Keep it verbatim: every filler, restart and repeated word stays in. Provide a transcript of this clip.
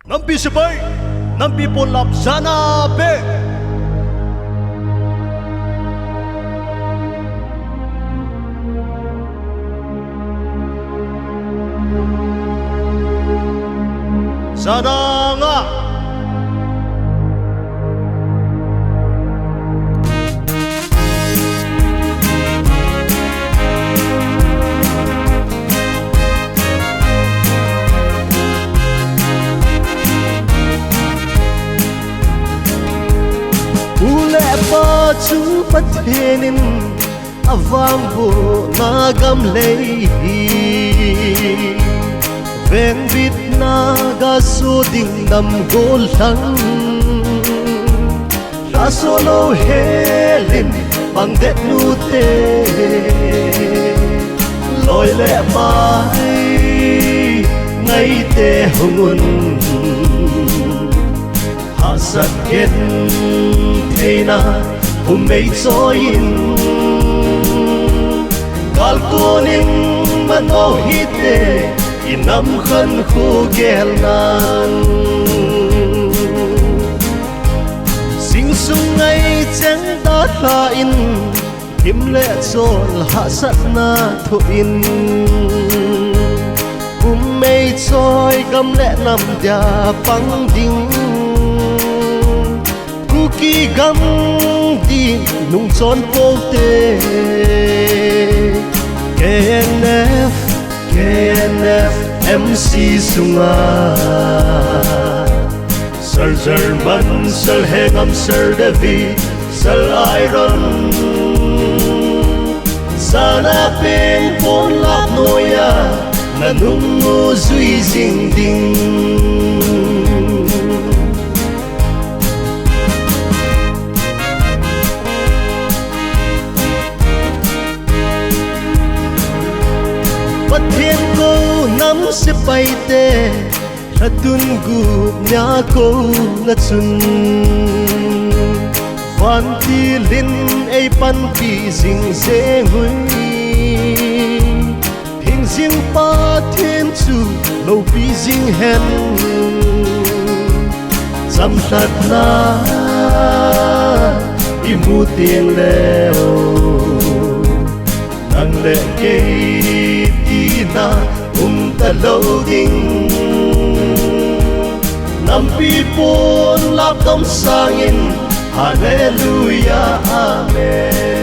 Nampi sepai, nampi ponlap jana pe. Jana nga. U le pa chu Pathen in avangbohna gam lei hi, vengbitna ga so ding nam gollhang. Lhaso lou helin pangdet nute, loi le pai ngaite hung un. Hahsat gentheina um mei choi in, gal konin mano hite, i nam khankho gelnan. Sing sung ngai cheng dalha in, gim le chol hahsatna thoh in, um mei choi gam le nam dia pang ding. Kuki gam din nungchon pote, K N F, K N F M C sunga, Sir German, Sir Hengam, Sir David, Sir Iron, jana pen ponlap noiya nanung u jui jing ding. Pathen kou nam sepaite, lhatun gup nia kouna chun, vantil in ei panpi jing jeng ui. Hing jing Pathen chu loupi jing hen, chamlhatna i mu teng leu, nang le kei tina um talou ding. Nampi ponlap dom sangin, Hallelujah, Amen.